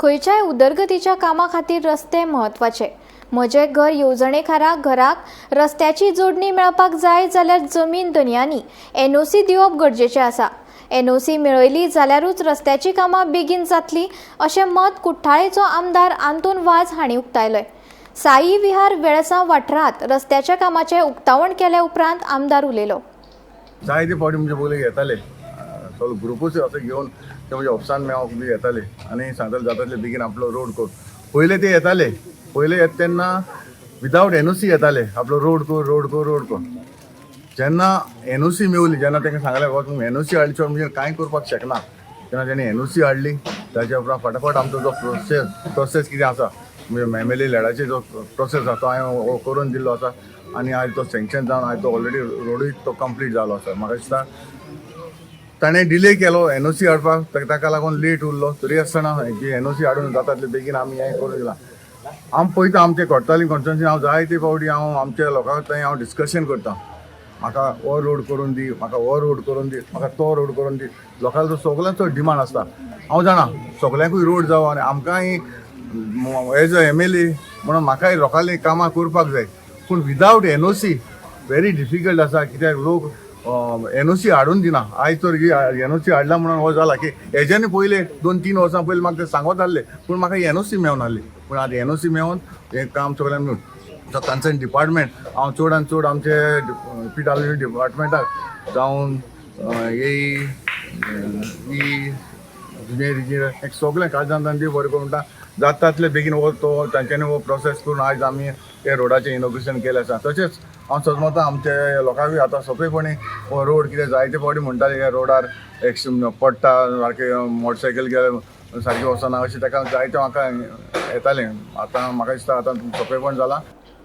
खंयच्याय उदरगतीच्या कामा खातीर रस्ते म्हत्वाचे. म्हजें घर येवजणे खाला घराक रस्त्याची जोडणी मेळपाक जाय जाल्यार जमीन धनयांनी एनओसी दिवप गरजेचें आसा. एनओसी मेळयली जाल्यारूच रस्त्याची कामां बेगीन जातली, अशें मत कुठ्ठाळेचो आमदार आंतोन वाज हांणी उक्तायलें. साई विहार, वेळसांव वाठारांत रस्त्याच्या कामाचें उक्तावण केल्या उपरांत आमदार उलयलो. जायते फावटी म्हणजे पयलीं येताले, सगळो ग्रुपूच असो घेवन ते म्हणजे ऑफिसान मेळोंक बी येताले आनी सांगताले, जाता तितले बेगीन आपलो रोड कर. पयले ते येताले, पयले येता तेन्ना विदावट एनओसी येताले, आपलो रोड कर, रोड कर, रोड कर. जेन्ना एनओसी मेवली, जेन्ना तांकां सांगलें, बाबा तुमी एनओसी हाडली शिवाय म्हणजे कांय करपाक शकना, तेन्ना तेणी एनओसी हाडली. ताच्या उपरांत फटाफट आमचो जो प्रोसेस कितें आसा, म्हणजे एमएलए लॅडाचे जो प्रोसेस आसा, तो हांवें हो करून दिल्लो आसा आनी आयज तो सँक्शन जावन आयज तो ऑलरेडी रोडूय तो कंप्लीट जालो आसा. म्हाका दिसता ताणें डिले केलो एनओसी हाडपाक, ताका लागून लेट उरलो. तरी आसतना जी एनओसी हाडून जाता तितले बेगीन आमी हें करून दिलां. आमी पळयता, आमचे कोर्ताली कॉन्स्टिट्युन्सी हांव जायते फावटी हांव आमच्या लोकां थंय हांव डिस्कशन करता, म्हाका हो रोड करून दी, म्हाका हो रोड करून दी, म्हाका तो रोड करून दी. लोकांचो सगळ्यांचो डिमांड आसता. हांव जाणा, सगल्यांकूय रोड जावं आनी आमकांय एज अ एमएलए म्हणून म्हाकाय लोकांली कामां करपाक जाय. पूण विदावट एनओसी व्हेरी डिफिकल्ट आसा, कित्याक लोक एनओसी हाडून दिना. आयज तर एनओसी हाडला म्हणून हो जाला की हेज्यानी पयले 2-3 वर्सां पयलीं म्हाका ते सांगत आहले, पूण म्हाका एनओसी मेळून आहली. पूण आतां एनओसी मेळोन हें काम सगळें मेळून तो कन्सर्न डिपार्टमेंट, हांव चड आनी चड आमचे पीडब्ल्यू डिपार्टमेंटाक जावन ए ई, जुनियर इंजिनियर, एक सगळें काळजान दी बरें करून म्हणटा, जाता तितले बेगीन हो तो तांच्यांनी हो प्रोसेस करून आयज आमी हे रोडाचें इनॉग्रेशन केलें आसा. तशेंच हांव समजता, आमचे लोकांकूय आतां सोंपेपणी हो रोड कितें जायते फावटी म्हणटाले, ह्या रोडार एक्सिडंट पडटा, सारकें मोटरसायकल गेले सारकें वचना, अशें ताका जायते म्हाका येतालें. आतां म्हाका दिसता आतां सोंपेपण जालां.